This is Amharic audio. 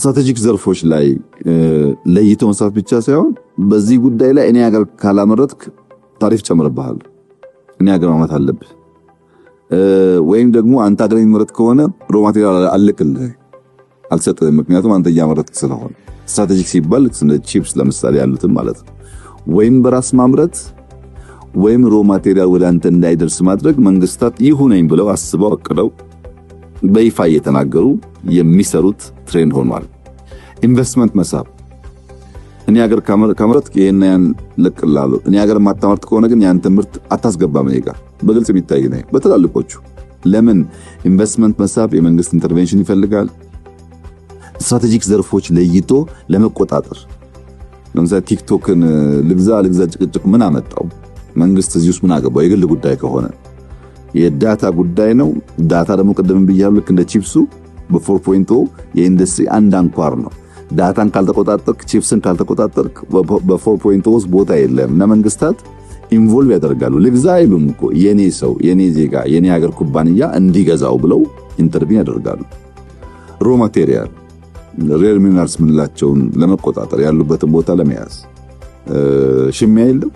Strategic ዘርፎች ላይ ለይቶ መስራት ብቻ ሳይሆን በዚህ ጉዳይ ላይ እኔ ሀገር ካላመረትክ ታሪፍ ጨምርብሃል፣ እኔ ሀገር ማምረት አለብህ፣ ወይም ደግሞ አንተ ሀገር የሚመረት ከሆነ raw material አልልክልህ፣ አልሰጥህም፣ ምክንያቱም አንተ እያመረትክ ስለሆነ። Strategic ሲባል ቺፕስ ለምሳሌ ያሉትን ማለት ነው። ወይም በራስ ማምረት ወይም raw material ወደ አንተ እንዳይደርስ ማድረግ መንግስታት ይሁነኝ ብለው አስበው አቅደው በይፋ እየተናገሩ የሚሰሩት trend ሆኗል። ኢንቨስትመንት መሳብ፣ እኔ ሀገር ካመረትክ ይሄን ያን ለቅላለሁ፣ እኔ ሀገር የማታመርት ከሆነ ግን ያንተ ምርት አታስገባም እኔ ጋር፣ በግልጽ የሚታይ ነው። በትላልቆቹ ለምን ኢንቨስትመንት መሳብ የመንግስት intervention ይፈልጋል። Strategic ዘርፎች ለይቶ ለመቆጣጠር፣ ለምሳሌ ቲክቶክን ልግዛ ልግዛ ጭቅጭቅ ምን አመጣው? መንግስት እዚህ ውስጥ ምን አገባው? የግል ጉዳይ ከሆነ የ data ጉዳይ ነው። Data ደግሞ ቅድም ብያለሁ፣ ልክ እንደ ቺፕሱ በ4.0 የኢንዱስትሪ አንድ አንኳር ነው። Data ን ካልተቆጣጠርክ፣ ቺፕስን ካልተቆጣጠርክ በ4.0 ውስጥ ቦታ የለም እና መንግስታት involve ያደርጋሉ። ልግዛ አይሉም እኮ፣ የኔ ሰው፣ የኔ ዜጋ፣ የኔ ሀገር ኩባንያ እንዲገዛው ብለው intervene ያደርጋሉ። Raw material፣ rare minerals ምንላቸውን ለመቆጣጠር፣ ያሉበትን ቦታ ለመያዝ ሽሚያ የለም።